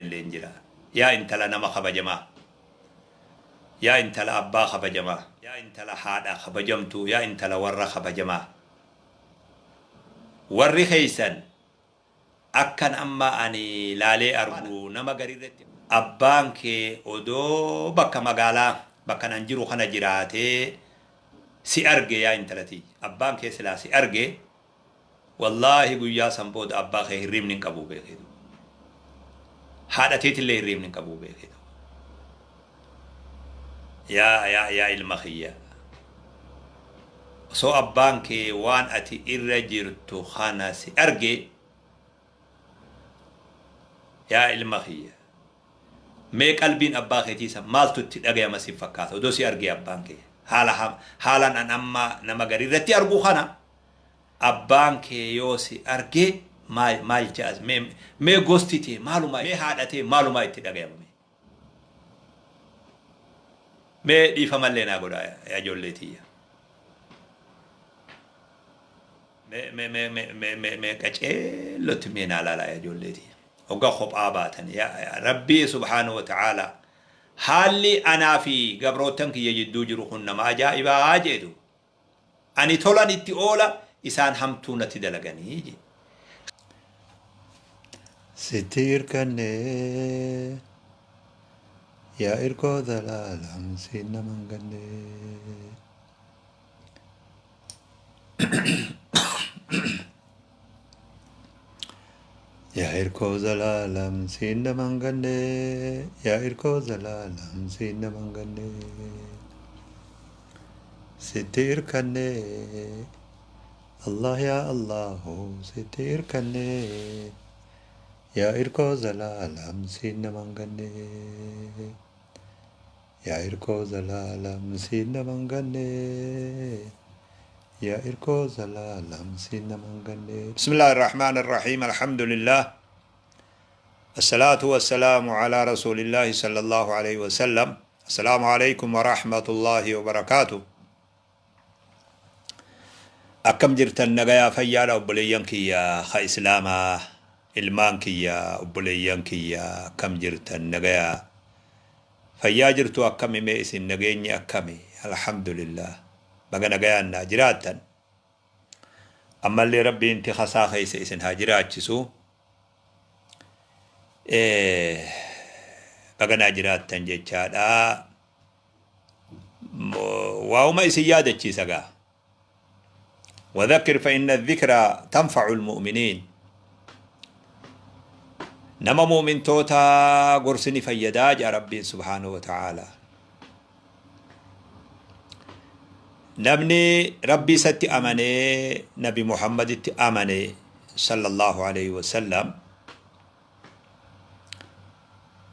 Illeen jira. Yaa intala nama kabajamaa. Yaa intala abbaa kabajamaa. Yaa intala haadha kabajamtuu. Yaa intala warra kabajamaa. Warri keeysan akkan amma ani laalee argu nama gariirratti abbaan kee odoo bakka magaalaa bakka an jiru kana jiraatee si arge, yaa intala tiyya, abbaan kee silaa si arge, wallaahi guyyaa san booda abbaa kee hirriibni hin qabu beekeetu, haadha teetillee hirriibni hin qabu beekeetu. Yaa ilma kiyya, osoo abbaan kee waan ati irra jirtu kana si arge, yaa ilma kiyya, mee qalbiin abbaa keetii san maaltu itti dhagayama si fakkaata odoo si arge abbaan kee? Haala haalaan an amma nama garii irratti argu kana abbaan kee yoo si arge maal maal ja'a? Mee gosti tee maalumaa, mee haadha tee maalumaa itti dhagayama? Mee dhiifamallee naa godha, yaa ijoollee tiyya. Mee mee mee mee mee mee mee qaceellotti mee naa laalaa, yaa ijoollee tiyya. Hoggaa kophaa baatan, yaa Rabbii subhaanahu wa ta'aalaa, haalli anaa fi gabroottan kiyya jidduu jiru kun nama ajaa'ibaa jedhu. Ani tolan itti oola, isaan hamtuu natti dalaganii jedhe. Sitti irkannee yaa irkoo zalaalam siin naman gannee. Yaa irkoo zalaalam siin naman gannee, yaa irkoo zalaalam siin naman gannee. Sitti irkannee, Allah yaa Allahu, sitti irkannee yaa irkoo zalaalam siin naman gannee. Yaa irkoo zalaalam siin naman gannee. Yaa irkoo zalaalam siin naman gannee. بسم الله الرحمن الرحيم، الحمد لله، الصلاة والسلام على رسول الله صلى الله عليه وسلم. السلام عليكم ورحمة الله وبركاته. Akkam jirtan? Nagayaa, fayyaadha? Obboleeyyan kiyya ka islaamaa, ilmaan kiyya, obboleeyyan kiyya, akkam jirtan? Nagayaa, fayyaa jirtu? Akkami mee isin, nageenyi akkami? Alhamdulillah, baga nagayaan naa jiraattan. Ammallee Rabbiin tikasaa keessa isin haa jiraachisu. Baga naa jiraattan jechaadha. Waa'uma isin yaadachiisa gaa. وذكر فإن الذكرى تنفع المؤمنين. Nama mu'mintoota gorsini fayyadaa jaa Rabbiin subhaanahu wa ta'ala. Namni Rabbii isatti amanee Nabi Muhammaditti amane sallallahu alayhi wasallam,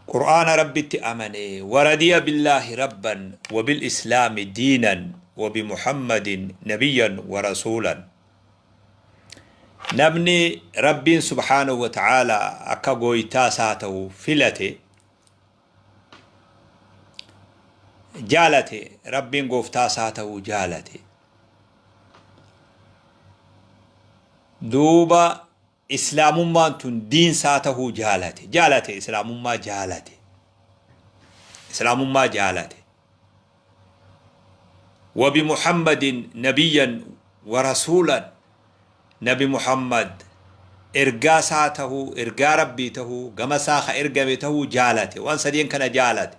Qur'aana Rabbitti amane, ورضي بالله ربا وبالإسلام دينا وبمحمد نبيا ورسولا، namni Rabbiin subhaanahu wa ta'ala akka gooytaa isaa ta'u filate, jaalate, Rabbiin gooftaa isaa ta'uu jaalate, duuba islaamummaan tun diinsaa tahuu jaalate, jaalate, islaamummaa jaalate, islaamummaa jaalate, وبمحمد نبيا ورسولا، Nabi Muhammad ergaa isaa tahuu, ergaa Rabbii tahuu, gama isaa ka ergame tahuu jaalate, waan sadeen kana jaalate,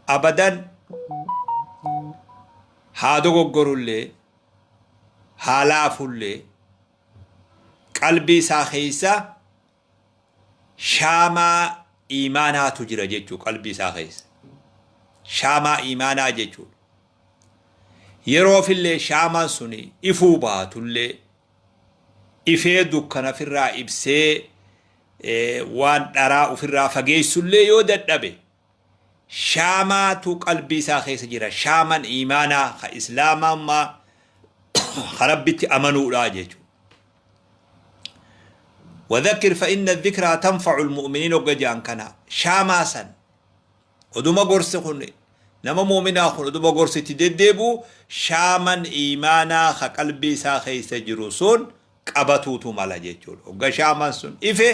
abadan haa dogoggorullee haa laafullee, qalbii isaa keessa shaamaa iimaanaatu jira jechuu. Qalbii isaa keessa shaamaa iimaanaa jechuudha. Yeroofillee shaamaan suni ifuu baatullee, ifee dukkana ofirraa ibsee waan dharaa ofirraa fageessullee yoo dadhabe, shaamaatu qalbii isaa keessa jira. Shaaman iimaanaa ka islaamummaa, ka Rabbitti amanuudha jechuudha. وذكر فإن الذكرى تنفع المؤمنين hogga jaan kana, shaamaa san oduma gorsi kun nama mu'minaa kun oduma gorsitti deddeebi'u, shaaman iimaanaa ka qalbii isaa keessa jiru sun qabatuutu mala jechuudha. Hogga shaaman sun ife,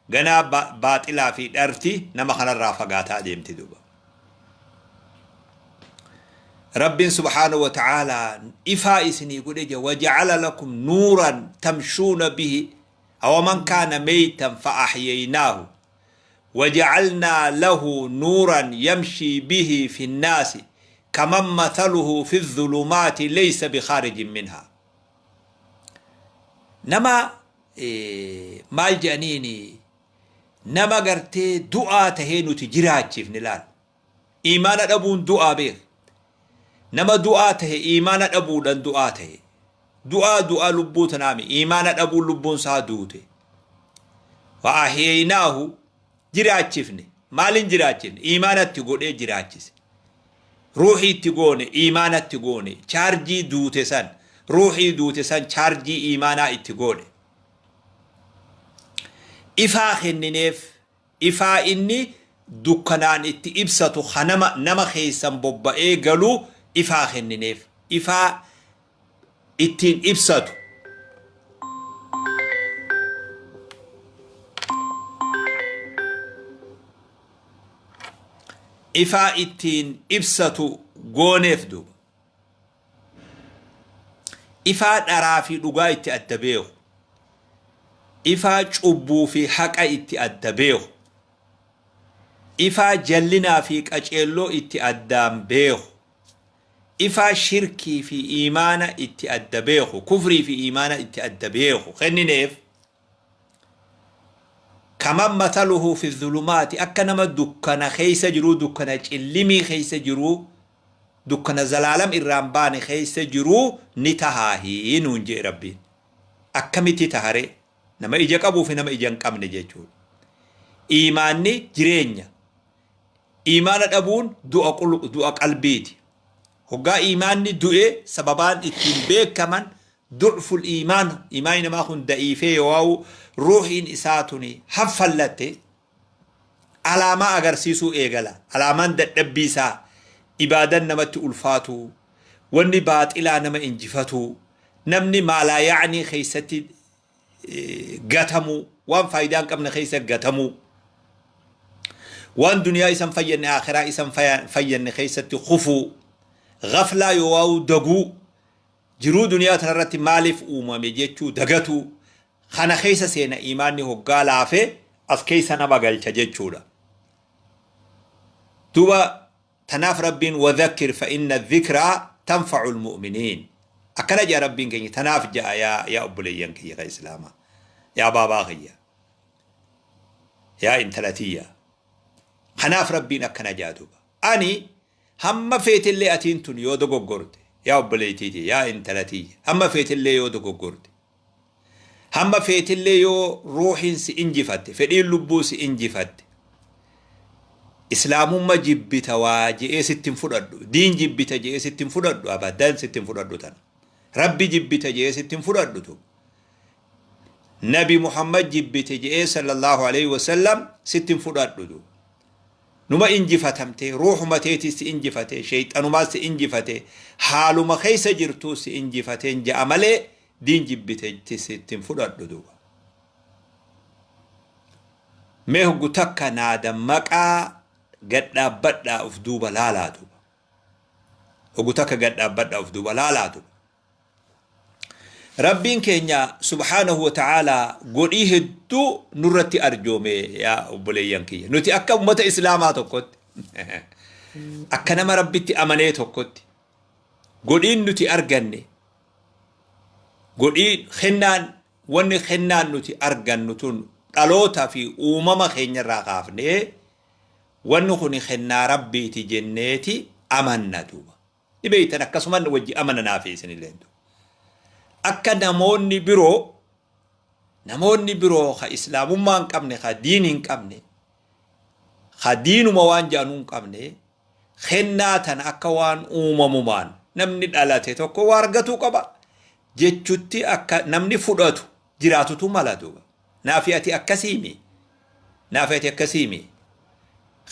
Ganaa baaxilaa fi dharti nama kanarraa fagaataa deemti duuba. Rabbiin subhaanahu wa ta'aalaa ifaa isinii godhe jira. Waja'ala lakum nuuran tamshuuna bihi awaman kaana meytan fa'ahyaynaahu waja'alnaa lahu nuuran yamshii bihi fi nnaasi kaman mathaluhu fi dhulumaati laysa bikhaarijin minhaa. Nama maal jedhaniini, nama gartee du'aa tahee nuti jiraachifne laal. Iimaana dhabuun du'aa beek. Nama du'aa tahe iimaana dhabuudhaan du'aa tahe. Du'aa du'aa lubbuu tanaami, iimaana dhabuun lubbuun isaa duute. Wa ahyaynaahu, jiraachifne. Maalin jiraachifne? Iimaanatti godhee jiraachise. Ruuhii itti goone, iimaanatti goone, chaarjii duute san, ruuhii duute san chaarjii iimaanaa itti goone. Ifaa kennineef, ifaa inni dukkanaan itti ibsatu kanama nama keessan bobba'ee galu ifaa kennineef, ifaa ittiin ibsatu. Ifaa ittiin ibsatu gooneef duuba. Ifaa dharaa fi dhugaa itti adda beeku. Ifaa cubbuu fi haqa itti adda beeku. Ifaa jallinaa fi qaceelloo itti addaan beeku. Ifaa shirkii fi iimaana itti adda beeku, kufrii fi iimaana itti adda beeku kennineef. Kaman mathaluhu fi dhulumaati, akka nama dukkana keessa jiruu, dukkana cillimii keessa jiruu, dukkana zalaalam irraan baane keessa jiruu ni tahaahi nuun jee Rabbiin. Akkamitti taharee? Nama ija qabuu fi nama ija hin qabne jechuudha. Iimaanni jireenya. Iimaana dhabuun du'a qalbiiti. Hoggaa iimaanni du'e sababaan ittiin beekaman du'ful iimaan, iimaanni namaa kun da'iifee yoo ruuhiin isaa tuni haffallatte alaamaa agarsiisuu eegala. Alaamaan dadhabbii isaa ibaadan namatti ulfaatu, wanni baaxilaa nama injifatu, namni maalaa yaa'anii keessatti gatamuu, waan faayidaa hin qabne keessa gatamuu, waan duniyaa isan fayyanne akhiraa isan fayyanne keessatti kufuu, gaflaa yoo daguu, jiruu duniyaa tanarratti maaliif uumame jechuu dagatuu, kana keessa seena iimaanni hoggaa laafee as keessa nama galcha jechuudha. Duuba tanaaf Rabbiin wadhakkir fa inna dhikraa tanfa'u almu'miniin. Akkana jedha Rabbiin keenya, tanaaf ja'a yaa obboleeyyan kiyya ka Islaamaa. Yaa baabaa kiyya. Yaa intala tiyya. Kanaaf Rabbiin akkana ja'a duuba. Ani hamma feetillee atiin tun yoo dogoggorte, yaa obboleettiiti, yaa intala tiyya, hamma feetillee yoo dogoggorte, hamma feetillee yoo ruuhiin si injifatte, fedhiin lubbuu si injifatte, islaamumma jibbita waa je'ee sitti hin fudhadhu, diin jibbita je'ee sitti hin fudhadhu, abadan sitti hin fudhadhu tana. Rabbi jibbita je'ee sitti hin fudhadhu tu. Nabi Muhammad jibbite je'ee sallallahu alaihi wasallam sitti hin fudhadhu tu. Numa injifatamte, ruuhuma teetii si injifate, sheeyxanumaa si injifate, haaluma keessa jirtuu si injifateen ja'a malee diin jibbite sitti hin fudhadhu duuba. Mee hoggu takka naa dammaqaa, gad dhaabbadhaa uf duuba laalaa duuba. Hoggu takka gad dhaabbadhaa uf duuba laalaa duuba. Rabbiin keenya subhaanahu wa ta'aalaa godhii hedduu nurratti arjoome yaa obboleeyyan kiyya. Nuti akka ummata Islaamaa tokkotti, akka nama Rabbitti amanee tokkotti, godhiin nuti arganne, godhii kennaan, wanni kennaan nuti argannu tun dhaloota fi uumama keenyarraa kaafnee wanni kun kennaa Rabbiiti jenneeti amanna duuba. Ni beektan, akkasuman wajji amananaa fi isinillee. Akka namoonni biroo ka islaamummaa hin qabne, ka diin hin qabne, ka diinuma waan jedhanuu hin qabne, kennaa tana akka waan uumamumaan namni dhalate tokko waa argatuu qaba jechutti akka namni fudhatu jiraatutu mala duuba. Naafi ati akkasiimi. Naafi ati akkasiimi.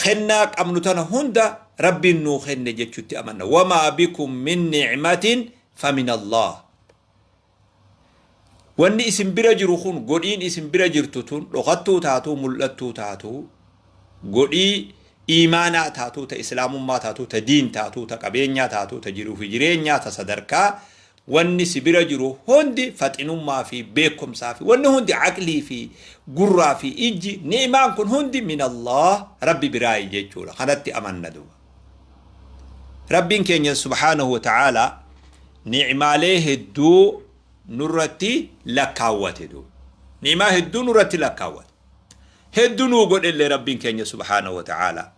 Kennaa qabnu tana hunda Rabbiin nuu kenne jechutti amanna. Wamaa bikum min ni'matin famin Allah. Wanni isin bira jiru kun, godhiin isin bira jirtu tun, dhokattuu taatuu mul'attuu taatuu, godhii iimaanaa taatuu, ta islaamummaa taatuu, ta diin taatuu, ta qabeenyaa taatuu, ta jiruu fi jireenyaa, ta sadarkaa, wanni si bira jiru hundi, faxinummaa fi beekumsaa fi wanni hundi, aqlii fi gurraa fi ijji, ni'imaan kun hundi min Allah, Rabbi biraayi jechuudha. Kanatti amanna duuba. Rabbiin keenya subhaanahu wa ta'aalaa ni'imaalee hedduu nurratti lakkaawwate duuba. Ni'imaa hedduu nurratti lakkaawwate. Hedduu nuu godhellee Rabbiin keenya subhaanahu wa ta'aalaa.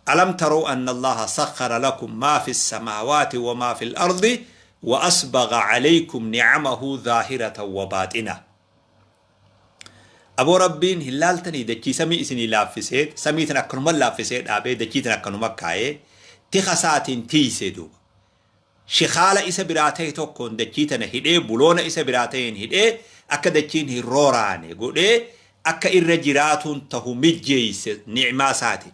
Alam taraw anna Allaha sakhkhara lakum maa fi samaawaati wa maa fi al-ardi wa asbagha alaykum ni'amahu zaahiratan wa baaxina. Aboo, Rabbiin hin laaltanii, dachii samii isinii laaffisee, samii tan akkanuma laaffisee dhaabee, dachii tan akkanuma kaayee, tika isaatiin tiisee duuba. Shikaala isa biraa ta'e tokkoon dachii tana hidhee, buloona isa biraa ta'een hidhee, akka dachiin hin rooraane godhee, akka irra jiraatuun tahu mijjeeyse ni'maa isaatiin.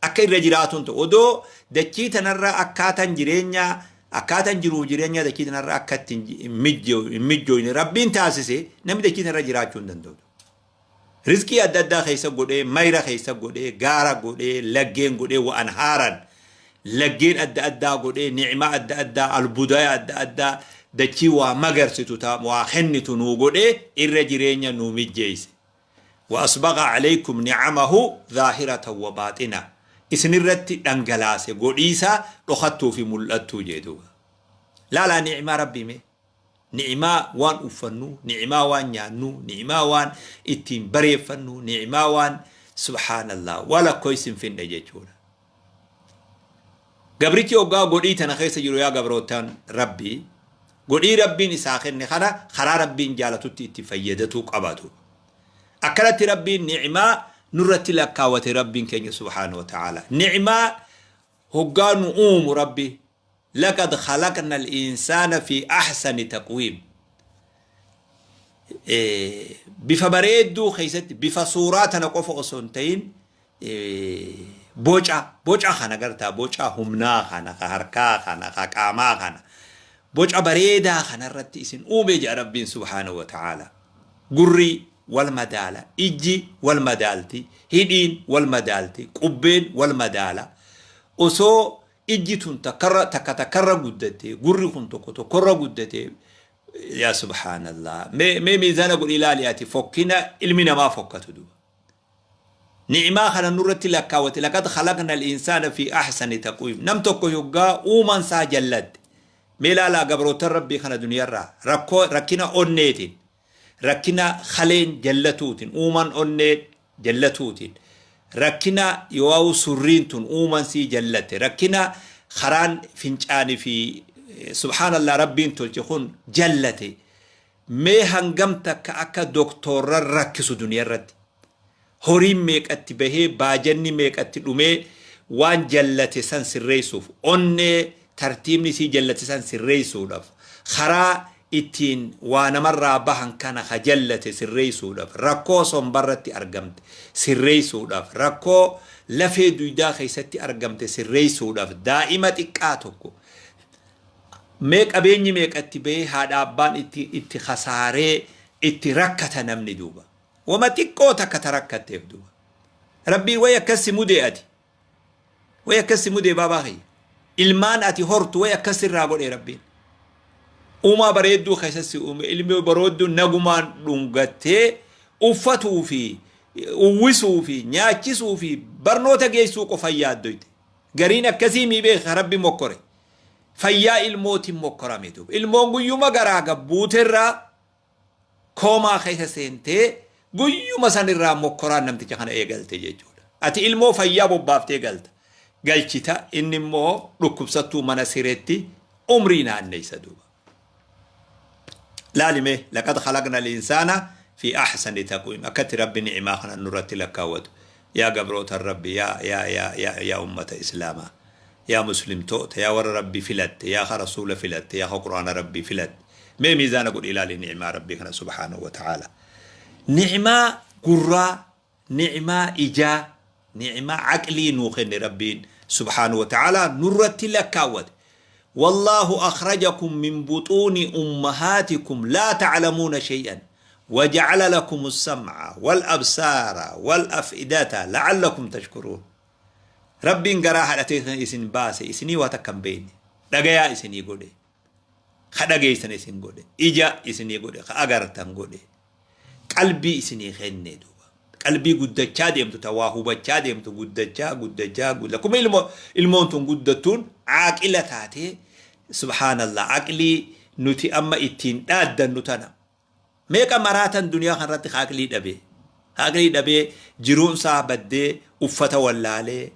Akka irra jiraatuun ta'u odoo dachii tanarra akkaataan jireenyaa, akkaataan jiruuf jireenyaa dachii tanarra akka itti hin mijjooyne Rabbiin taasise, namni dachii tanarra jiraachuu hin danda'u. Rizqii adda addaa keessa godhee, mayra keessa godhee, gaara godhee, laggeen godhee, wa anhaaran, laggeen adda addaa godhee, ni'maa adda addaa, albudaa adda addaa, dachii waa magarsitu, ta waa kennitu nuu godhee, irra jireenya nuu mijjeeyse. Wa asbagha alaykum ni'amahu zaahiratan wa baaxina. Isinirratti dhangalaase godhiisa dhokattuu fi mul'attuu jee duuba. Laalaa ni'maa Rabbii mee. Ni'imaa waan uffannu, ni'imaa waan nyaannu, ni'imaa waan ittiin bareeffannu, ni'imaa waan, subhaanallah, waa lakkoofsi hin finne jechuudha. Gabrichi hoggaa godhii tana keessa jiru, yaa gabrootaan Rabbii, godhii Rabbiin isaa kenne kana karaa Rabbiin jaalatutti itti fayyadatuu qabatu. Akkanatti Rabbiin ni'imaa nurratti lakkaawwate, Rabbiin keenya subhaanahu wa ta'ala. Ni'imaa hoggaa nu uumu Rabbi, laqad khalaqna al-insaana fi ahsani taqwiim. Bifa bareedduu keessatti, bifa suuraa tana qofa osoo hin ta'in, boca kana gartaa, boca humnaa kana, ka harkaa kana, ka qaamaa kana, boca bareedaa kanarratti isin uume jedha Rabbiin subhaanahu wa ta'ala. Gurri wal madaala, ijji wal madaalti, hidhiin wal madaalti, qubbeen wal madaala. Osoo ijji tun takkarra takka takkarra guddatte, gurri kun tokko tokkorra guddate, yaa subhaanallah, mee miizaana godhi ilaali ati fokkina ilmi namaa fokkatu duba. Ni'imaa kana nurratti lakkaawwate, laqad khalaqna al-insaana fi ahsani taqwiim. Nam tokko yoggaa uumaan isaa jallatte. Mee ilaalaa gabrootan Rabbii kana duniyarraa rakkoo, rakkina onneetiin, rakkina kaleen jallatuutiin, uumaan onnee jallatuutiin, rakkina yoo surriin tun uumaan sii jallatte, rakkina karaan fincaanii fi, subhaanallah, Rabbiin tolche kun jallate. Mee hangam takka akka doktorran rakkisu duniyarratti. Horiin meeqatti bahee, baajanni meeqatti dhumee, waan jallate san sirreessuuf, onnee tartiibni sii jallate san sirreessuudhaaf, karaa ittiin waa namarraa bahan kana ka jallate sirreessuudhaaf, rakkoo sombarratti argamte sirreessuudhaaf, rakkoo lafee duydaa keessatti argamte sirreessuudhaaf, daa'ima xiqqaa tokko mee qabeenyi meeqatti bahee, haadha abbaan itti kasaaree, itti rakkata namni duuba. Wama xiqqoo takka ta rakkatteef duuba. Rabbiin way akkas si mudee ati. Way akkas si mudee baabaa kiyya. Ilmaan ati hortu way akkas sirraa godhee Rabbiin. Uumaa bareedduu keessa si uume, ilmi bareedduu nagumaan dhungattee uffatuu fi uwwisuu fi nyaachisuu fi barnoota geessuu qofa yaaddoyte. Gariin akkasii mii beeka, Rabbi mokkore. Fayyaa ilmootiin mokkorame duuba. Ilmoon guyyuma garaa gabbuuterraa koomaa keessa seentee, guyyuma sanirraa mokkoraan namticha kana eegalte jechuudha. Ati ilmoo fayyaa bobbaaftee galta. Galchita, inni immoo dhukkubsattuu mana sireetti umrii naanneessa duuba. Laalime, laqad khalaqna al-insaana fi ahsani taqwiim. Akkatti Rabbi ni'imaa kana nurratti lakkaawwatu. Yaa gabrootan Rabbi, yaa yaa yaa yaa yaa ummata Islaamaa. Yaa muslimtoota, yaa warra Rabbi filatte, yaa ka Rasuula filatte, yaa ka Qur'aana Rabbi filatte. Mee miizaana godhi ilaali ni'imaa Rabbii kana subhaanahu wa ta'ala. Ni'imaa gurraa, ni'imaa ijaa, ni'imaa aqlii nuu kenne Rabbiin subhaanahu wa ta'ala nurratti lakkaawwate. Wallaahu akhrajakum min buxuuni ummahaatikum laa taclamuuna shay'an wajacala lakum as-sam'a wal absaara wal af'idata la'allakum tashkuruun. Rabbiin garaa haadhatee kan isin baase isinii waa takka hin beekne, dhagayaa isinii godhe, ka dhageessan isin godhe, ija isinii godhe, ka agartan godhe, qalbii isinii kenne. Duuba qalbii guddachaa deemtu, ta waa hubachaa deemtu, guddachaa guddachaa gudda akkuma ilmo ilmoon tun guddattuun caaqila taatee. Subhaanallah, aqlii nuti amma ittiin dhaaddannu tana meeqa maraatan duniyaa kanarratti ka aqlii dhabee, ka aqlii dhabee jiruun isaa baddee, uffata wallaalee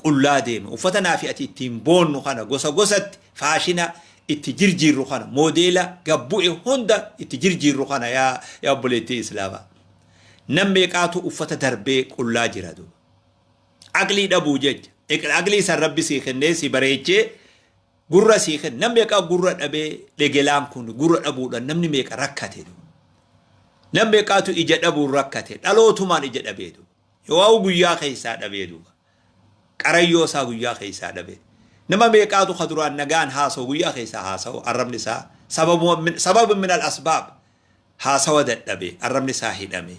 qullaa deeme. Uffata naafi ati ittiin boonnu kana, gosa gosatti faashina itti jirjiirru kana, moodeela gabbu'e hunda itti jirjiirru kana, yaa obboleettii islaamaa, nam meeqaatu uffata darbee qullaa jira duuba aqlii dhabuu jecha? Aqlii san Rabbi sii kennee si bareechee gurra sii kenne. Nam meeqaa gurra dhabee? Dhegelaan kun gurra dhabuudhaan namni meeqa rakkate duuba? Nam meeqaatu ija dhabuun rakkate? Dhalootumaan ija dhabee duuba, yoo guyyaa keessaa dhabee duuba, qarayyoo isaa guyyaa keessaa dhabee. Nama meeqaatu ka duraan nagaan haasa'u guyyaa keessaa haasa'u arrabni isaa sababa min al asbaab haasawa dadhabe, arrabni isaa hidhame?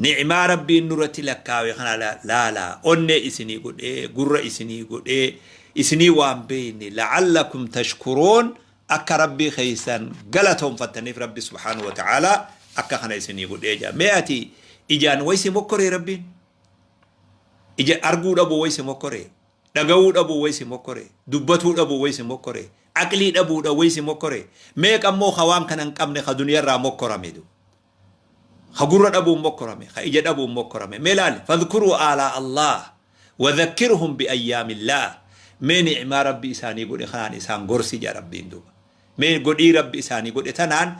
Ni'maa Rabbiin nurratti lakkaawe kana laalaa. Onnee isinii godhee, gurra isinii godhee, isinii waan beeyne, la'allakum tashkuruun, akka Rabbii keessan galatoonfattaniif Rabbi subhaanahu wa ta'aalaa akka kana isinii godhee jira. Mee ati ijaan waysi mokkoree? Rabbiin ija arguu dhabuu waysi mokkoree? Dhaga'uu dhabuu waysi mokkoree? Dubbatuu dhabuu waysi mokkoree? Aqlii dhabuudha waysi mokkoree? Meeqa immoo ka waan kana hin qabne ka duniyarraa mokkorame du, ka gurra dhabuun mokkorame, ka ija dhabuun mokkorame? Mee laali, fadhkuruu aalaa Allah wadhakkirhum biayyaamillah. Mee ni'maa Rabbi isaanii godhe kanaan isaan gorsi jedha Rabbiin duuba. Mee godhii Rabbi isaanii godhe tanaan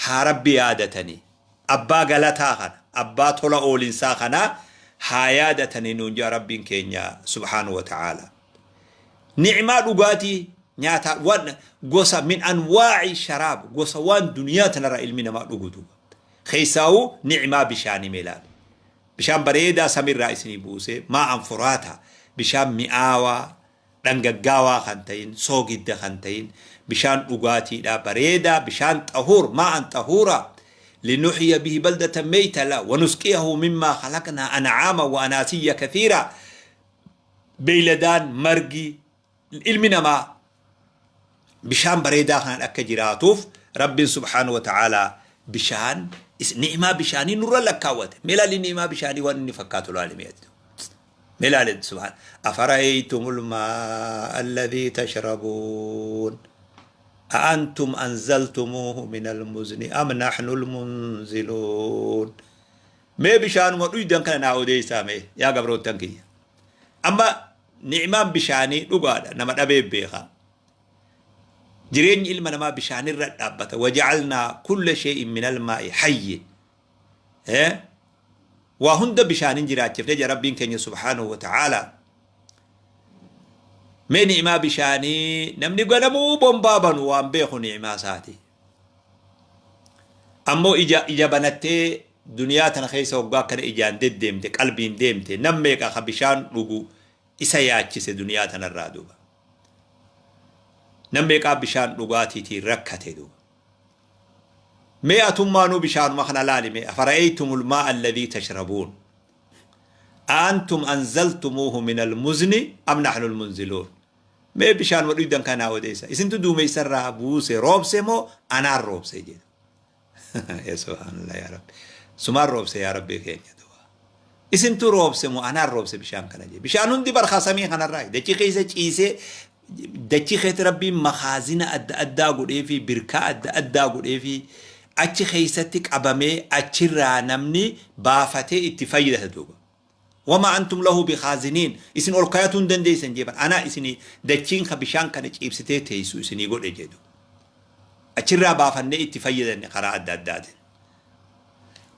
haa Rabbi yaadatanii, abbaa galataa kana, abbaa tola oolinsaa kana haa yaadatanii nuun jedha Rabbiin keenya subhaanahu wa ta'aala. Ni'maa dhugaatii, nyaataa, waan gosa min anwaa'i sharaab, gosa waan duniyaa tanarraa ilmi namaa dhugu duuba keessaa'uu ni'maa bishaanii mee ilaali. Bishaan bareedaa samiirraa isinii buusee, maa'an furaata, bishaan mi'aawaa, dhangaggaawaa kan ta'in, soogidda kan ta'in, bishaan dhugaatiidha bareedaa, bishaan xahuur, maa'an xahuura. Linuhyiya bihi baldatan meyta la wanusqiyahu mimmaa khalaqnaa an'aama wa anaasiyya kathiira. Beeyladaan, margi, ilmi namaa bishaan bareedaa kanaan akka jiraatuuf Rabbiin subhaanahu wa ta'aalaa bishaan ni'imaa bishaanii nurra lakkaawwate. Mee ilaali, ni'imaa bishaanii waan inni fakkaatu laali mee ati. Mee ilaali, subhaan, afara'aytumul maa'a alladhii tashrabuun a'antum anzaltumuuhu minal muzni am nahnul munziluun. Mee bishaanuma dhuydan kana naa odeessaa mee, yaa gabroottan kiyya. Amma ni'imaan bishaanii dhugaadha, nama dhabee beeka. Jireenyi ilma namaa bishaanirra dhaabbata. Waja'alnaa kulla shay'in minal maa'i hayyin, waa hunda bishaanin jiraachifne jedha Rabbiin keenya subhaanahu wa ta'aala. Mee ni'imaa bishaanii namni ganamuu bombaa banu waan beeku ni'imaa isaati. Ammoo ija banattee duniyaa tana keessa waggaa akkana ijaan deddeemte, qalbiin deemte, nam meeqa ka bishaan dhugu isa yaachise duniyaa tanarraa duuba? Nam meeqaa bishaan dhugaatiitiin rakkate duuba? Mee atummaanuu bishaanuma kana laali mee. Afara'aytumul maa'a alladhii tashrabuun a'antum anzaltumuuhu minal muzni am nahnul munziluun. Mee bishaanuma dhuydan kana naa odeessa, isintu duumessarraa buuse, roobse moo anaan roobse jedha? Ya subhaanallah, yaa Rabbi, sumaan roobse, yaa Rabbi keenya duuba, isintu roobse moo anaan roobse bishaan kana jedhe? Bishaan hundi barkaa samii kanarraa dachii keessa ciisee, dachii keessa Rabbiin makaazina adda addaa godhee fi birkaa adda addaa godhee fi achi keessatti qabamee achirraa namni baafatee itti fayyadata duuba. Wamaa antum lahu bikaaziniin, isin ol kayatuu hin dandeessan jeeban. Anaa isinii dachiin ka bishaan kana ciibsitee teessu isinii godhe jedhu. Achirraa baafannee itti fayyadanne karaa adda addaatiin.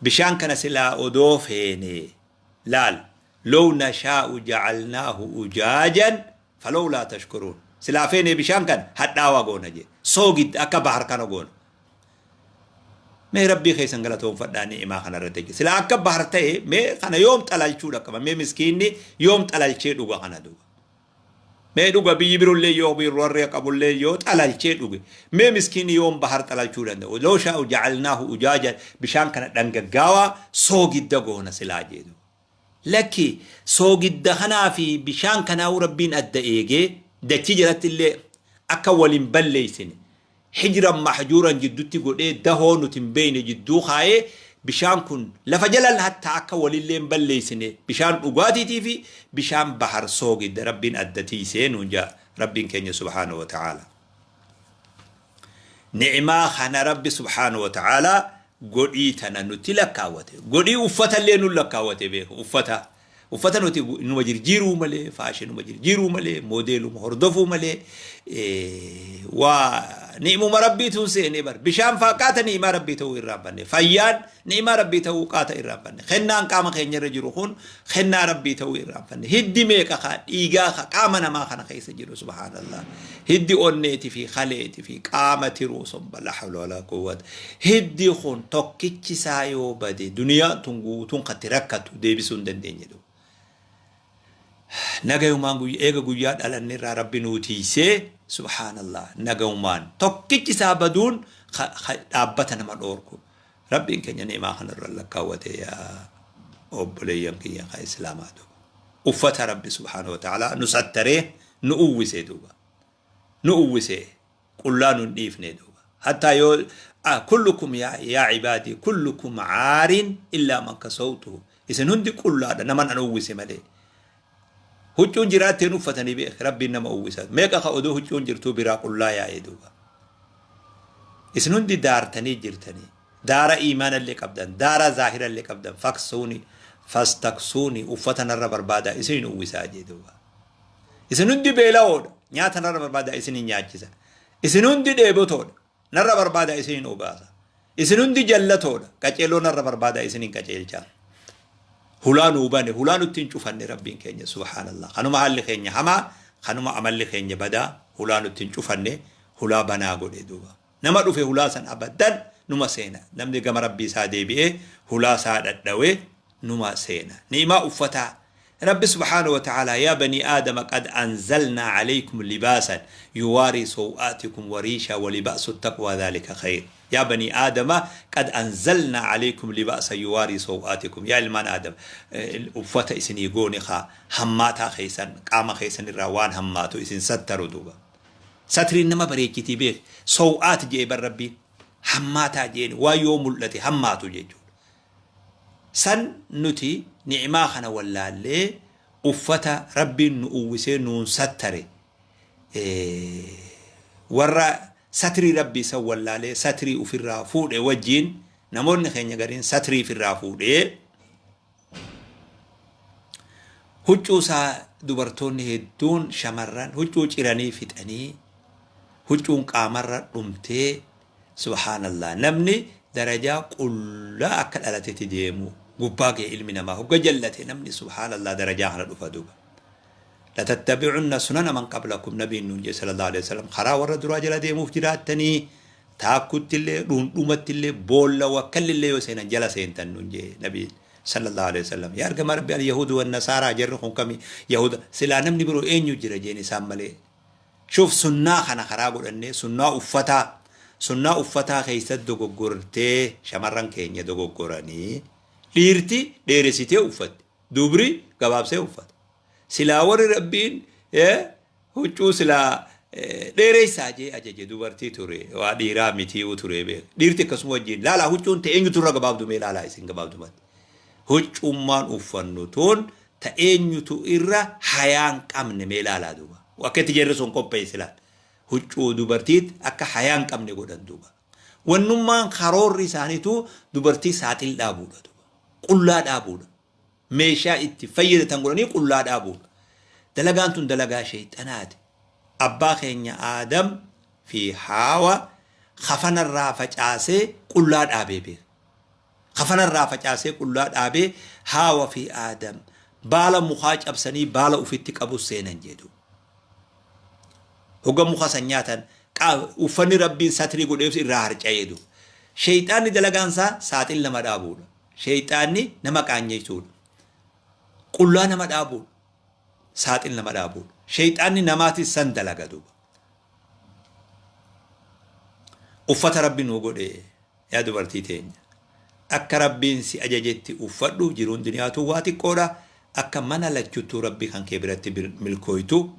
Bishaan kana silaa odoo feene laal, low nashaa'u ja'alnaahu ujaajan falawlaa tashkuruun. Silaa feene bishaan kana hadhaawaa goona jee, soogidda akka bahar kana goona. Mee Rabbii keessan galatoonfadhaa ni'imaa kana irratti jechuudha. Silaa akka bahar ta'e mee kana yoom xalalchuu dhaqqaba? Mee miskiinni yoom xalalchee dhuga kana duuba? Mee dhuga biyyi birollee yoo warri qabullee yoo xalalchee dhuge, mee miskiinni yoom bahar xalalchuu danda'u? Loo shaa'u jacalnaahu ujaaja, bishaan kana dhangaggaawaa soogidda goona silaa jedhu. Lakki, soogidda kanaa fi bishaan kanaa'uu Rabbiin adda eegee dachii jalatti illee akka waliin balleessine hijran mahjuuran jiddutti godhee, dahoo nuti hin beekne jidduu kaayee, bishaan kun lafa jalan hatta akka walillee hin balleessine, bishaan dhugaatiitii fi bishaan bahar soogidda Rabbiin adda tiisee nuun jaa Rabbiin keenya subhaanahu wa ta'ala. Ni'imaa kana Rabbi subhaanahu wa ta'ala godhii tana nutti lakkaawwate. Godhii uffata illee nu lakkaawwate beeku. Uffata nuti numa jirjiiruu malee, faashinuma jirjiiruu malee, moodeeluma hordofuu malee, waa ni'imuma Rabbiituun seenee bar. Bishaan faa qaata ni'imaa Rabbii ta'uu irraanfanne. Fayyaan ni'imaa Rabbii ta'uu qaata irraanfanne. Kennaan qaama keenya irra jiru kun kennaa Rabbii ta'uu irraanfanne. Hiddi meeqa kaa dhiigaa ka qaama namaa kana keessa jiru, subhaanallah. Hiddi onneeti fi kaleeti fi qaama tiruu somba, la hawla wala quwwata. Hiddi kun tokkichi isaa yoo bade, duniyaan tun guutuun katti rakkatu deebisuu hin dandeenye dhuga. Nagayumaan guyyaa eega guyyaa dhalanne irraa Rabbi nuu tiisee, subhaanallah, nagayumaan tokkichi isaa baduun dhaabbata nama dhoorku. Rabbiin keenya ni'imaa kana irra lakkaawwate, yaa obboleeyyan kiyya ka islaamaa duuba. Uffata Rabbi subhaanahu wa ta'ala nu sattaree nu uwwise duuba. Nu uwwise, qullaa nu hin dhiifne duuba. Hattaa yoo kullukum yaa cibaadii kullukum caarin illaa man kasawtuhu. Isin hundi qullaadha naman an uwwise malee. Huccuun jiraatteen uffatanii beek, Rabbiin nama uwwisa. Meeqa ka odoo huccuun jirtuu biraa qullaa yaa'ee duuba. Isin hundi daartanii jirtanii. Daara iimaanallee qabdan, daara zaahirallee qabdan, faksuuni fastaksuuni, uffata narra barbaadaa isin uwwisaa jee duuba. Isin hundi beela'oodha, nyaata narra barbaadaa isin nyaachisa. Isin hundi dheebotoodha, narra barbaadaa isin obaasa. Isin hundi jallatoodha, qaceeloo narra barbaadaa isin qaceelcha. Hulaa nuu bane, hulaa nutti hin cufanne Rabbiin keenya, subhaanallah. Kanuma haalli keenya hamaa, kanuma amalli keenya badaa, hulaa nutti hin cufanne, hulaa banaa godhe duuba. Nama dhufe hulaa san abadan numa seena. Namni gama Rabbii isaa deebi'ee hulaa isaa dhadhawee numa seena. Ni'imaa uffataa Rabbi subhaanahu wa ta'ala, yaa banii aadama qad anzalnaa alaykum libaasan yuwaarii saw'aatikum wa riishaa wa libaasu taqwaa dhaalika khayr. Yaa banii aadama qad anzalnaa alaykum libaasan yuwaarii saw'aatikum. Yaa ilmaan aadam, uffata isinii goone kaa hammaataa keessan, qaama keessan irraa waan hammaatu isin sattaru duuba. Satriin nama bareechitii beek. Saw'aat jedhe bar Rabbiin. Hammaataa jeen waan yoo mul'ate hammaatu jechuudha. San nuti ni'imaa kana wallaallee uffata Rabbiin nu uwwisee nuun sattare, warra satrii Rabbii san wallaalee satrii ufirraa fuudhe wajjiin, namoonni keenya gariin satrii ifirraa fuudhee huccuu isaa, dubartoonni hedduun shamarran huccuu ciranii fixanii, huccuun qaamarra dhumtee, subhaanallah, namni darajaa qullaa akka dhalatetti deemu gubbaa ga'e. Ilmi namaa hogga jallate namni, subhaanallah, darajaa kana dhufa duuba. Latattabi'unna sunana man qablakum, nabiin nuun jedhe sallallahu alaihi wasallam, karaa warra duraa jala deemuuf jiraattanii, taakkutti illee, dhundhumatti illee, boolla wakkalli illee yoo seenan jala seentan nuun jedhe nabiin sallallahu alaihi wasallam. Yaa ergamaa Rabbi, al yahudu wan nasaaraa, jarri kun kami? Yahuda silaa, namni biroo eenyu jira jeen isaan malee? Shuuf, sunnaa kana karaa godhannee, sunnaa uffataa keessatti dogoggortee, shamarran keenya dogoggoranii, dhiirti dheeresitee uffatti, dubri gabaabsee uffata. Silaa warri Rabbiin huccuu silaa dheeressaa jee ajaje dubartii ture, waa dhiiraa mitii'uu ture beek. Dhiirti akkasuma wajjin laalaa, huccuun ta'e eenyutu irra gabaabdu? Mee laalaa isin gabaabdumatti. Huccummaan uffannu tun ta eenyutu irra hayaan qabne? Mee laalaa duuba. Akka itti jarri sun qopheessi laal. Huccuu dubartiit akka hayaan qabne godhan duuba. Wannummaan karoorri isaaniitu dubartii saaxil dhaabuudha duuba. Qullaa dhaabuudha. Meeshaa itti fayyadatan godhanii qullaa dhaabuudha. Dalagaan tun dalagaa sheexanaati. Abbaa keenya Aadam fi Haawa kafanarraa facaasee qullaa dhaabee beeka. Kafanarraa facaasee qullaa dhaabee, Haawa fi Aadam baala mukaa cabsanii baala ufitti qabu seenan jedhu. Hogga muka san nyaatan uffanni Rabbiin satrii godheef irraa harca'ee duuba. Sheexaanni dalagaan isaa saaxil nama dhaabuudha. Sheexaanni nama qaanyeessuudha. Qullaa nama dhaabuudha. Saaxil nama dhaabuudha. Sheyxaanni namaatis san dalaga duuba. Uffata Rabbi nuu godhe yaa dubartii teenya. Akka Rabbiin si ajajetti uffadhu jiruun duniyaatuu waa xiqqoodha. Akka mana lachuttuu Rabbi kan kee biratti milkooytu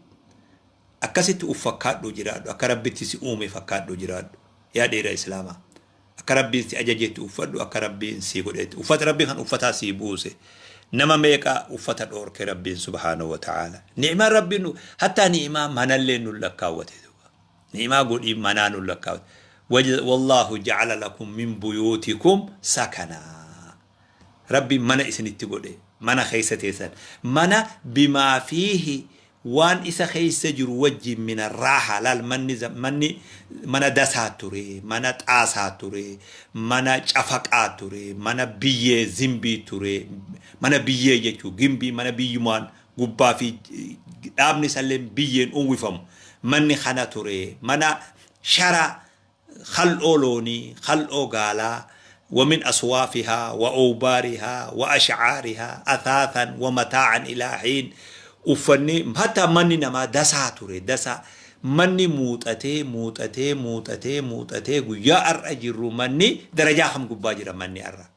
akkasitti uf fakkaadhuu jiraadhu. Akka Rabbitti si uume fakkaadhuu jiraadhu. Yaa dhiira Islaamaa. Akka Rabbiin si ajajetti uffadhu akka Rabbiin si godhetti. Uffata Rabbi kan uffataa sii buuse. Nama meeqa uffata dhoorke Rabbiin subhaanahu wa ta'aala. Ni'imaan Rabbiin nu hattaa ni'imaa manallee nu lakkaawwate duuba. Ni'imaa godhii manaa nu lakkaawwate. Wallaahu ja'ala lakum min buyuutikum sakanaa. Rabbiin mana isinitti godhe. Mana keessa teessan. Mana bimaa fiihi waan isa keessa jiru wajjin mina raaha laal manni manni mana dasaa ture, mana xaasaa ture, mana cafaqaa ture, mana biyyee zimbii ture, mana biyyee jechuu gimbii mana biyyumaan gubbaa fi dhaabni isallee biyyeen uwwifamu manni kana ture, mana shara khal'oo loonii, khal'oo gaalaa, wa min aswaafihaa, wa awbaarihaa, wa ash'aarihaa, athaathan, wa mataa'an ilaa hiin. Uffanni, hattaa manni namaa dasaa ture, dasaa. Manni muuxatee, muuxatee, muuxatee, muuxatee guyyaa har'a jirru manni darajaa kam gubbaa jira manni har'a.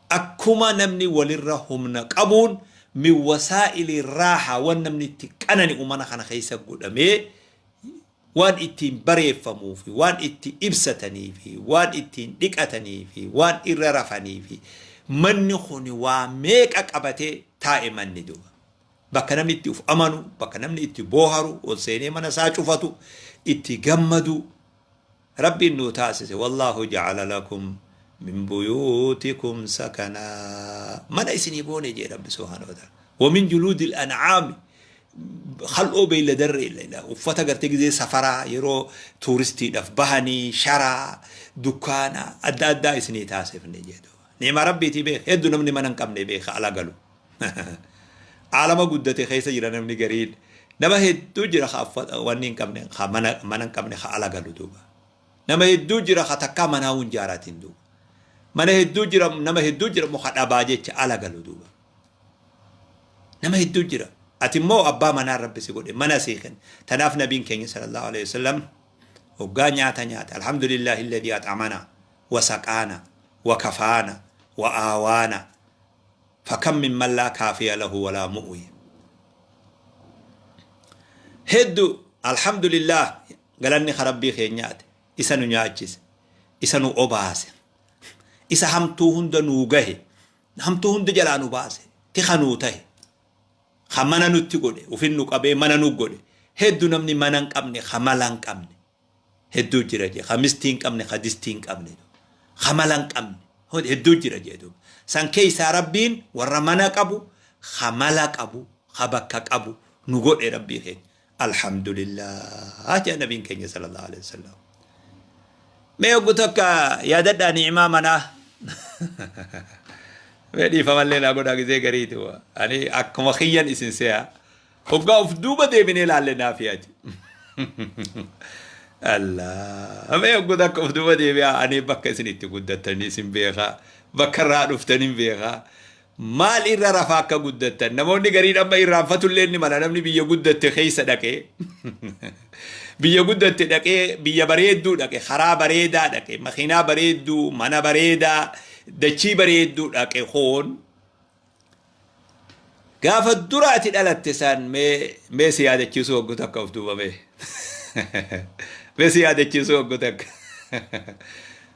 Akkuma namni walirra humna qabuun min wasaa'ili raahaa wan namni itti qanani'u mana kana keessa godhamee waan ittiin bareeffamuu fi waan itti ibsatanii fi waan ittiin dhiqatanii fi waan irra rafanii fi manni kun waa meeqa qabatee taa'e manni duuba. Bakka namni itti uf amanu, bakka namni itti booharu, ol seenee mana isaa cufatu, itti gammadu. Rabbiin nuu taasise. Wallaahu ja'ala lakum min buyuutikum sakanaa. Mana isinii goone jee Rabbi subhaanahu wa ta'ala. Wa min juluudil an'aami. Kal'oo beeyladarra ila uffata gartee gizee safaraa yeroo tuuristiidhaaf bahanii sharaa dukkaana adda addaa isinii taasifne jee duuba. Ni'ima Rabbiitii beek hedduu namni mana hin qabne beeka ala galu. Aalama guddate keessa jira namni gariin. Nama hedduu jira ka uffata wanni hin qabne ka mana mana hin qabne ka ala galu duuba. Nama hedduu jira ka takkaa manaa hin jaaratin duuba. Mana hedduu jira nama hedduu jira immoo ka dhabaa jecha ala galu duuba. Nama hedduu jira. Ati immoo abbaa manaa Rabbi si godhe mana sii kenne. Tanaaf nabiin keenya sallallahu alaihi wasallam hoggaa nyaata nyaata alhamdulillahi alladhi at'amana wa saqaana wa kafaana wa aawaana fakam min man laa kaafiya lahu walaa mu'wi. Heddu alhamdulillah galanni ka Rabbii keenyaati. Isa nu nyaachise. Isa nu obaase. Isa hamtuu hunda nuu gahe. Hamtuu hunda jalaa nu baase. Tika nuu tahe. Ka mana nutti godhe. Ufin nu qabee mana nu godhe. Heddu namni mana hin qabne ka mala hin qabne. Hedduu jira jee. Ka mistii hin qabne ka distii hin qabne. Ka mala hin qabne. Hedduu jira jee duuba. San keessaa Rabbiin warra mana qabu, ka mala qabu, ka bakka qabu nu godhe Rabbii keenya. Alhamdulillah jee nabiin keenya sallallahu alaihi wasallam. Mee oggu takka yaadadhaa ni'imaa manaa. Mee dhiifamallee naa godhaa gizee gariitu. Ani akkuma kiyyan isin se'a. Hoggaa of duuba deebinee laalle naaf yaati. Allah. Mee oggu takka of duuba deebi'aa ani bakka isin itti guddattanii isin beekaa. Bakka irraa dhuftanii beekaa. Maal irra rafaa akka guddattan namoonni gariin amma irraanfatullee ni mala namni biyya guddatte keessa dhaqee biyya guddatte dhaqee biyya bareedduu dhaqe karaa bareedaa dhaqe makiinaa bareedduu mana bareedaa dachii bareedduu dhaqe koon gaafa dura ati dhalatte san mee mee si yaadachiisuu waggu takka of duuba mee mee si yaadachiisuu waggu takka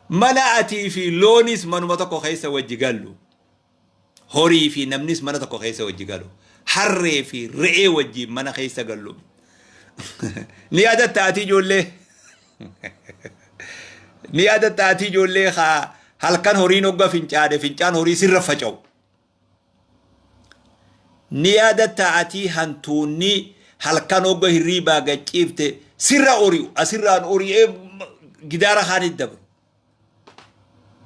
mana atii fi loonis manuma tokko keessa wajji gallu. Horii fi namnis mana tokko keessa wajji galu. Harree fi re'ee wajjiin mana keessa gallu. Ni yaadatta ati ijoollee? Ni yaadatta ati ijoollee haa halkan horiin hogga fincaane fincaan horii sirra faca'u. Ni yaadatta ati hantuunni halkan hogga hirriibaa gad ciifte sirra ori'u asirraan ori'ee gidaara kaanitti dabru.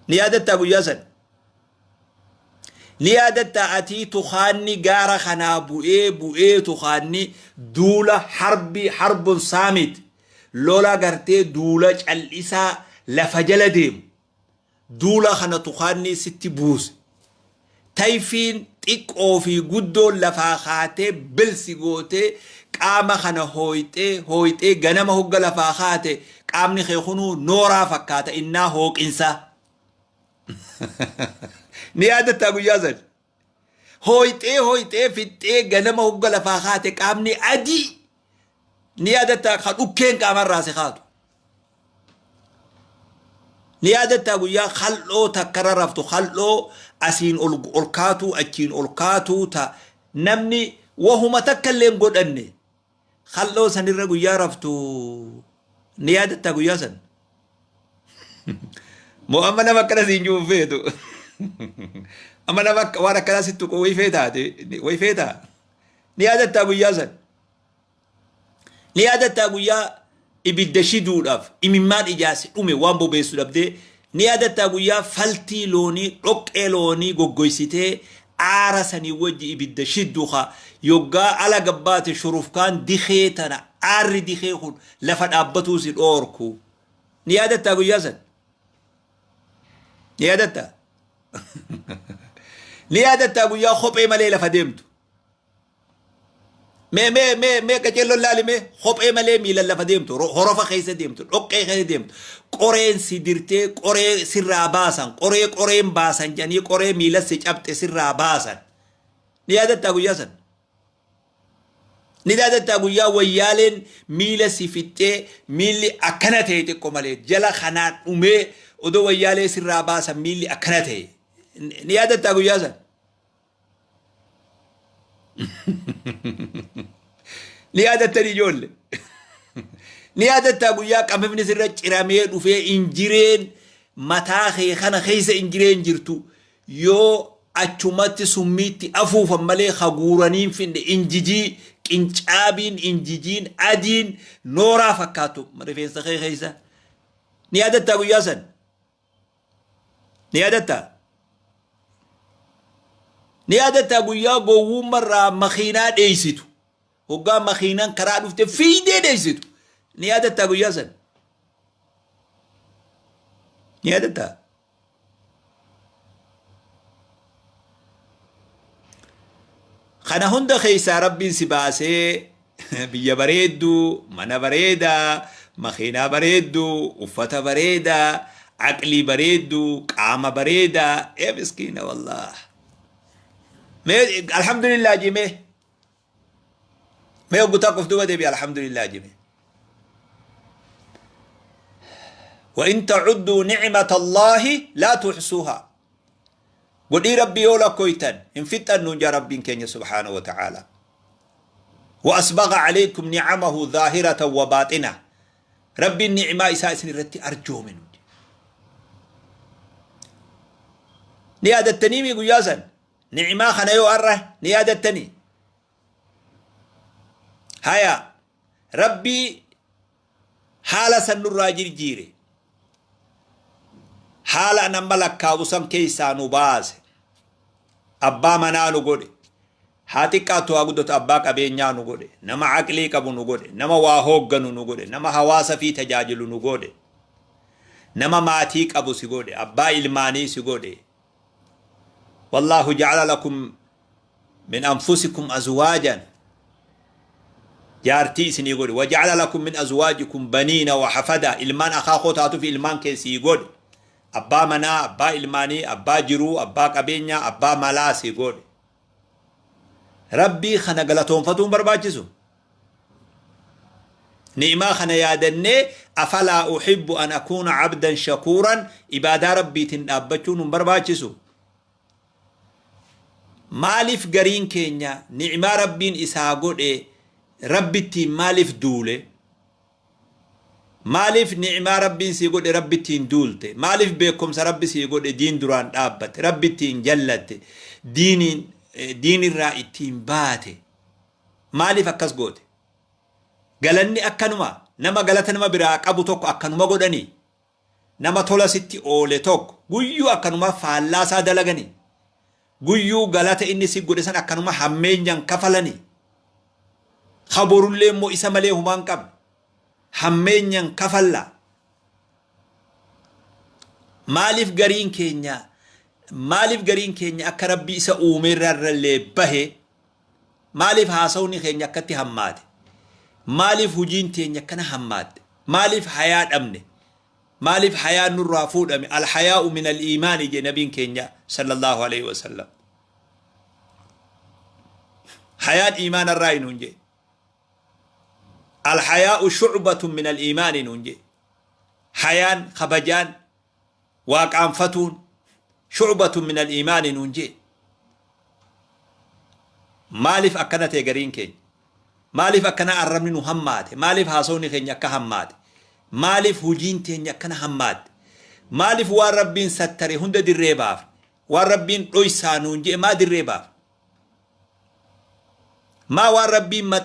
Ni yaadattaa guyyaa san? Ni yaadattaa atii tukaanni gaara kanaa bu'ee bu'ee tukaanni duula harbi harbun saamit lola gartee duula cal'isaa lafa jala deemu duula kana tukaanni sitti buuse. Tayfiin Xiqqoo fi guddoon lafaa kaatee bilsi gootee qaama kana hooyxee hooyxee ganama hogga lafaa kaate qaamni kee kunuu nooraa fakkaata innaa hooqinsaa. Ni yaadattaa guyyaa san? Hooyxee hooyxee fixxee ganama hogga lafaa kaate qaamni adii ni yaadattaa ka dhukkeen qaamarraa si kaatu. Ni yaadattaa guyyaa kal'oo takkarra raftu kal'oo asiin ol ol kaatuu achiin ol kaatuu ta namni wahuma takka illee hin godhanne kal'oo sanirra guyyaa raftu ni yaadattaa guyyaa san. Moo amma nama akkana siin jiru hin feetu. Amma nama waan akkanaa sitti tuqu wayi feetaati wayi feetaa. Ni yaadattaa guyyaa san. Ni yaadattaa guyyaa ibidda shiduudhaaf imimmaan ijaa si dhume waan bobeessu dhabdee. Ni yaadattaa guyyaa faltii loonii dhoqqee loonii goggoysitee aara sanii wajji ibidda shiddu ka yoggaa ala gabbaate shurufkaan dikee tana aarri dikee kun lafa dhaabbatuu si dhoorku. Ni yaadattaa guyyaa san? Ni yaadattaa? Ni yaadattaa guyyaa kophee malee lafa deemtu? Mee mee mee mee qaceelloon laali mee kophee malee miilan lafa deemtu horofa keessa deemtu dhoqqee keessa deemtu qoreen si dirtee qoree sirraa baasan qoree qoreen baasan jedhanii qoree miila si cabxe sirraa baasan. Ni yaadattaa guyyaa san? Ni yaadattaa guyyaa wayyaaleen miila si fixxee miilli akkana ta'e xiqqo malee jala kanaan dhumee odoo wayyaalee sirraa baasan miilli akkana ta'e? Ni yaadattaa guyyaa san? Ni yaadattanii ijoolle? Ni yaadattaa guyyaa qamifni sirra ciramee dhufee injireen mataa kee kana keessa injireen jirtu yoo achumatti summiitti afuufan malee haguuranii hin finne injijii qincaabiin injijiin adiin nooraa fakkaatu rifeensa kee keessa? Ni yaadattaa guyyaa san? Ni yaadattaa? Ni yaadattaa guyyaa gowwummarraa makiinaa dheeysitu? Hoggaa makiinaan karaa dhufte fiigdee dheeysitu. Ni yaadattaa guyyaa san? Ni yaadattaa? Kana hunda keessaa Rabbiin si baasee biyya bareedduu, mana bareedaa, makiinaa bareedduu, uffata bareedaa, aqlii bareedduu, qaama bareedaa. Ee miskiina wallaah. Mee alhamdulillah jimee. Mee oggu takka of duuba deebi alhamdulillah jimee. وإن تعدوا نعمة الله لا تحصوها godhii Rabbi yoo lakkoytan hin fixxan nuun jaa Rabbiin keenya subhaanahu wa ta'ala. Wa asbagha alaykum ni'amahu zaahiratan wa baaxina. Rabbiin ni'imaa isaa isin irratti arjoome nuun jaa. Ni yaadattanii mi guyyaa san? Ni'imaa kana yoo har'a ni yaadattanii? Haya, Rabbii haala san nurraa jirjiire. Haala an amma lakkaa'u san keessaa nu baase. Abbaa manaa nu godhe. Haa xiqqaattu haa guddatu abbaa qabeenyaa nu godhe. Nama aqlii qabu nu godhe. Nama waa hoogganu nu godhe. Nama hawaasa fi tajaajilu nu godhe. Nama maatii qabu si godhe. Abbaa ilmaanii si godhe. Wallaahu ja'ala lakum min anfusikum azwaajan jaartii isinii godhe. Waja'ala lakum min azwaajikum baniina wa hafada ilmaan akaakoo taatufi ilmaan kee sii godhe. Abbaa manaa, abbaa ilmaanii, abbaa jiruu, abbaa qabeenyaa, abbaa malaa si godhe. Rabbii kana galatoonfatuun barbaachisu. Ni'imaa kana yaadannee afalaa uhibbu an akuuna abdan shakuuran ibaadaa Rabbiitiin dhaabbachuun hin barbaachisu. Maaliif gariin keenya ni'imaa Rabbiin isaa godhe Rabbittiin maaliif duule? Maaliif ni'imaa Rabbiin sii godhe Rabbittiin duulte? Maaliif beekumsa Rabbi sii godhe diin duraan dhaabbatte? Rabbittiin jallatte? Diiniin diinirraa ittiin baate? Maaliif akkas goote? Galanni akkanuma nama galata nama biraa qabu tokko akkanuma godhanii? Nama tola sitti oole tokko guyyuu akkanuma faallaa isaa dalaganii? Guyyuu galata inni si godhe san akkanuma hammeenyaan kafalanii? Ka borullee immoo isa malee humaa hin qabne hammeenyaan kafallaa? Maaliif gariin keenya Maaliif gariin keenya akka Rabbi isa uumeerraarrallee bahe? Maaliif haasawni keenya akkatti hammaate? Maaliif hujiin teenya akkana hammaatte? Maaliif hayaa dhabne? Maaliif hayaan nurraa fuudhame? Alhayaa'u min al-iimaani jee nabiin keenya sallallahu alaihi wasallam. Hayaan iimaanarraa nuun jee. Alhayaa'u shu'batun min al-iimaani nuun jee. Hayaan, kabajaan, waaqaanfatuun shu'batun min al-iimaani nuun jee. Maaliif akkana ta'e gariin keenya? Maaliif akkana arrabni nu hammaate? Maaliif haasawni keenya akka hammaate? Maaliif hujiin teenya akkana hammaatte? Maaliif waan Rabbiin sattare hunda dirree baafne? Waan Rabbiin dhoysaa nuun jedhe maa dirree baafne? Maa waan Rabbiin maxxanse?